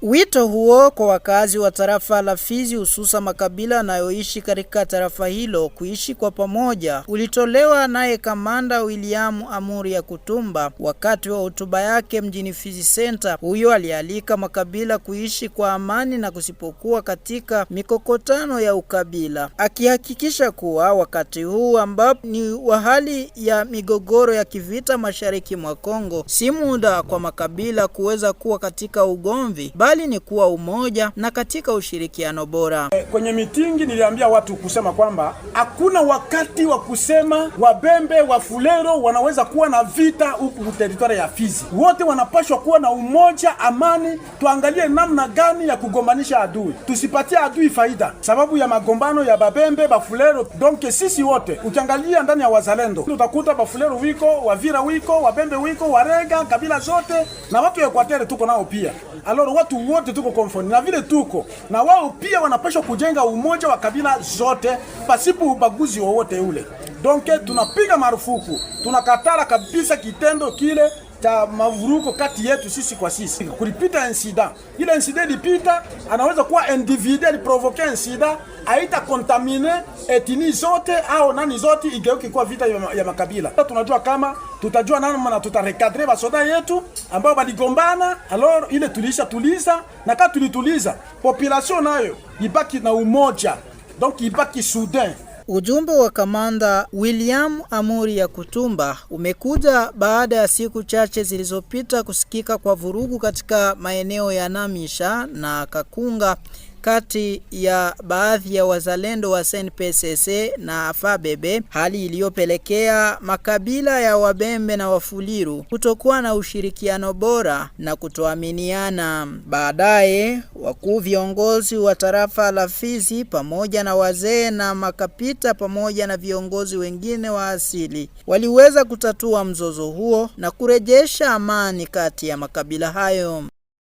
Wito huo kwa wakazi wa tarafa la Fizi, hususa makabila yanayoishi katika tarafa hilo kuishi kwa pamoja, ulitolewa naye Kamanda William Amuri ya Kutumba wakati wa hotuba yake mjini Fizi Center. Huyo alialika makabila kuishi kwa amani na kusipokuwa katika mikokotano ya ukabila, akihakikisha kuwa wakati huu ambapo ni wa hali ya migogoro ya kivita mashariki mwa Kongo, si muda kwa makabila kuweza kuwa katika ugomvi, bali ni kuwa umoja na katika ushirikiano bora. Kwenye mitingi niliambia watu kusema kwamba hakuna wakati wa kusema Wabembe wa Fulero wanaweza kuwa na vita huku territoire ya Fizi. Wote wanapashwa kuwa na umoja, amani. Tuangalie namna gani ya kugombanisha adui, tusipatie adui faida sababu ya magombano ya Babembe Bafulero. Donc sisi wote ukiangalia ndani ya wazalendo utakuta Bafulero wiko, Wavira wiko, Wabembe wiko, Warega, kabila zote na watu ya Equateur tuko nao pia. Alors watu wote tuko conforme na vile tuko na wao pia wanapashwa kujenga umoja wa kabila zote pasipo ubaguzi wowote ule. Donc tunapiga marufuku, tunakatala kabisa kitendo kile cha mavuruko kati yetu sisi kwa sisi. Kulipita incident, ile incident ilipita, anaweza kuwa individu aliprovoquer incident, aita contaminer ethnie zote au nani zote, igeuke kuwa vita ya makabila. Tunajua kama tutajua namna tutarecadrer basoda yetu ambao baligombana. Alors ile tuliisha tuliza, na kama tulituliza population nayo ibaki na umoja, donc ibaki soudée. Ujumbe wa Kamanda William Amuri ya Kutumba umekuja baada ya siku chache zilizopita kusikika kwa vurugu katika maeneo ya Namisha na Kakunga kati ya baadhi ya wazalendo wa SNPCC na FABB, hali iliyopelekea makabila ya Wabembe na Wafuliru kutokuwa na ushirikiano bora na kutoaminiana. Baadaye wakuu viongozi wa tarafa la Fizi pamoja na wazee na makapita pamoja na viongozi wengine wa asili waliweza kutatua mzozo huo na kurejesha amani kati ya makabila hayo.